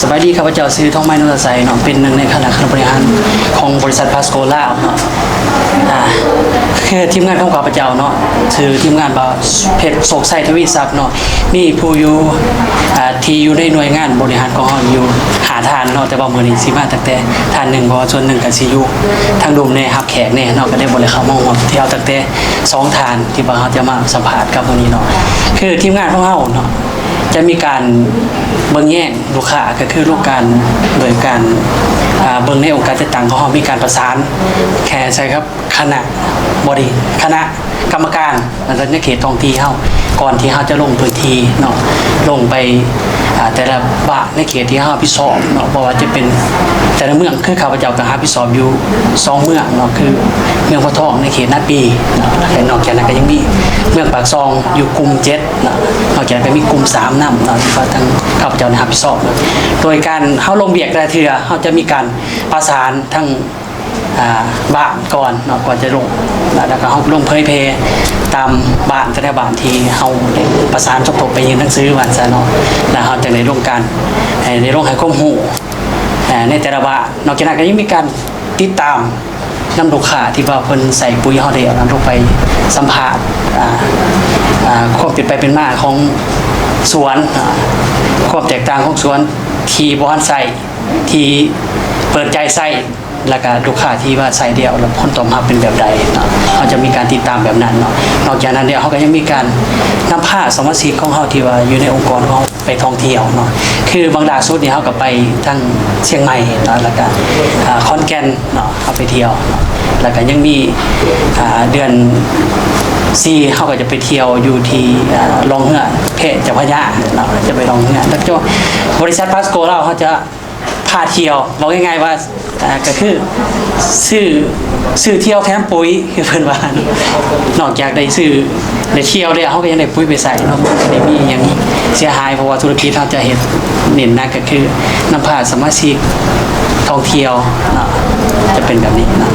ສະບາຍດີ ຂ້າພະເຈົ້າຊື່ ທອງໄມ ນຸນຕະໄຊເນາະ ເປັນໜຶ່ງໃນຄະນະກຳມະການບໍລິຫານຂອງບໍລິສັດພາສໂກລາວເນາະ. ອ່າ ຄືທີມງານຂອງຂ້າພະເຈົ້າເນາະ ຊື່ທີມງານວ່າເພັດ ໂຊກໄຊ ທະວີຊັບເນາະ ມີຜູ້ຢູ່ ອ່າ ທີ່ຢູ່ໃນໜ່ວຍງານບໍລິຫານຂອງເຮົາຢູ່ຫ້າທ່ານເນາະ ແຕ່ວ່າມື້ນີ້ຊິມາຕັ້ງແຕ່ທ່ານໜຶ່ງ ເພາະວ່າສ່ວນໜຶ່ງກໍຊິຢູ່ທາງລຸ່ມແດ່ ຮັບແຂກແດ່ເນາະ ກໍໄດ້ບໍ່ໄດ້ເຂົ້າມາຮ່ວມທ່ຽວ ຕັ້ງແຕ່ສອງທ່ານທີ່ວ່າເຮົາຈະມາສຳພາດກັບມື້ນີ້ເນາະ. ຄືທີມງານຂອງເຮົາເນາະ ຈະມີການເບິ່ງແຍງລູກຄ້າ ກໍຄືໂລງການ ໂດຍການ ອ່າ ເບິ່ງໃນອົງການຈັດຕັ້ງຂອງເຮົາ ມີການປະສານແຄ່ໃສ່ກັບຄະນະບໍລິ ຄະນະກຳມະການ ໃນເຂດທ້ອງທີ່ເຮົາ ກ່ອນທີ່ເຮົາຈະລົງພື້ນທີ່ເນາະ ລົງໄປ ອ່າ ແຕ່ລະບ້ານໃນເຂດທີ່ເຮົາຮັບຜິດຊອບເນາະ ບໍ່ວ່າຈະເປັນແຕ່ລະເມືອງ ຄືຂ້າພະເຈົ້າກໍຮັບຜິດຊອບຢູ່ສອງເມືອງເນາະ ຄືເມືອງໂພທອງໃນເຂດນາປີເນາະ ແລະ ນອກຈາກນັ້ນກໍຍັງມີເມືອງປາກຊ່ອງຢູ່ກຸ່ມເຈັດ ເນາະ ນອກຈາກນັ້ນກໍມີກຸ່ມສາມນຳເນາະ ທີ່ວ່າທາງຂ້າພະເຈົ້າໄດ້ຮັບຜິດຊອບເນາະ ໂດຍການເຮົາລົງວຽກແຕ່ລະເທື່ອ ເຮົາຈະມີການປະສານທາງ ອ່າ ບ້ານກ່ອນເນາະ ກ່ອນຈະລົງ ແລ້ວ ແລ້ວກໍເຮົາລົງເຜີຍແຜ່ຕາມບ້ານ ແຕ່ລະບ້ານທີ່ເຮົາໄດ້ປະສານສົມທົບໄປຍື່ນໜັງສືວ່າຊັ້ນເນາະ ແລ້ວເຮົາຈັ່ງໄດ້ລົງການ ໃຫ້ໄດ້ລົງໃຫ້ຄວາມຮູ້ ອ່າ ໃນແຕ່ລະບ້ານ. ນອກຈາກນັ້ນກໍຍັງມີການຕິດຕາມ ນຳລູກຄ້າທີ່ວ່າເພິ່ນໃສ່ປຸ໋ຍເຮົາແລ້ວນະ ລົງໄປສຳພາດ ອ່າ ອ່າ ຄວາມເປັນໄປເປັນມາຂອງສວນ ອ່າ ຄວາມແຕກຕ່າງຂອງສວນທີ່ບໍ່ທັນໃຊ້ ທີ່ເປີດໃຈໃຊ້ ແລ້ວກະລູກຄ້າທີ່ວ່າໃຊ້ແລ້ວ ແລ້ວຜົນຕອບຮັບເປັນແບບໃດເນາະ ເຮົາຈະມີການຕິດຕາມແບບນັ້ນເນາະ. ນອກຈາກນັ້ນແລ້ວ ເຮົາກໍຍັງມີການນຳພາສະມາຊິກຂອງເຮົາທີ່ວ່າຢູ່ໃນອົງກອນຂອງເຮົາ ໄປທ່ອງທ່ຽວເນາະ ຄືຫວ່າງລ່າສຸດນີ້ເຮົາກໍໄປທາງຊຽງໃໝ່ເນາະ ແລ້ວກໍ ອ່າ ຂອນແກ່ນເນາະ ເຮົາໄປທ່ຽວເນາະ ແລ້ວກໍຍັງມີ ອ່າ ເດືອນສີ່ເຮົາກໍຈະໄປທ່ຽວຢູ່ທີ່ ອ່າ ລ່ອງເຮືອແພເຈົ້າພະຍາເນາະ ຈະໄປລ່ອງເຮືອ ແລ້ວກໍບໍລິສັດພາສໂກລາວເຮົາຈະ ພາທ່ຽວ ເວົ້າງ່າຍໆວ່າ ອ່າ ກໍຄືຊື້ ຊື້ທ່ຽວແຖມປຸ໋ຍ ຄືເພິ່ນວ່າ ນອກຈາກໄດ້ຊື້ ໄດ້ທ່ຽວແລ້ວ ເຮົາກໍຍັງໄດ້ປຸ໋ຍໄປໃຊ້ເນາະ ບໍ່ໄດ້ມີຫຍັງເສຍຫາຍ ເພາະວ່າທຸລະກິດເຮົາຈະເຮັດເນັ້ນໜັກກໍຄືນຳພາສະມາຊິກທ່ອງທ່ຽວເນາະ ຈະເປັນແບບນີ້ເນາະ.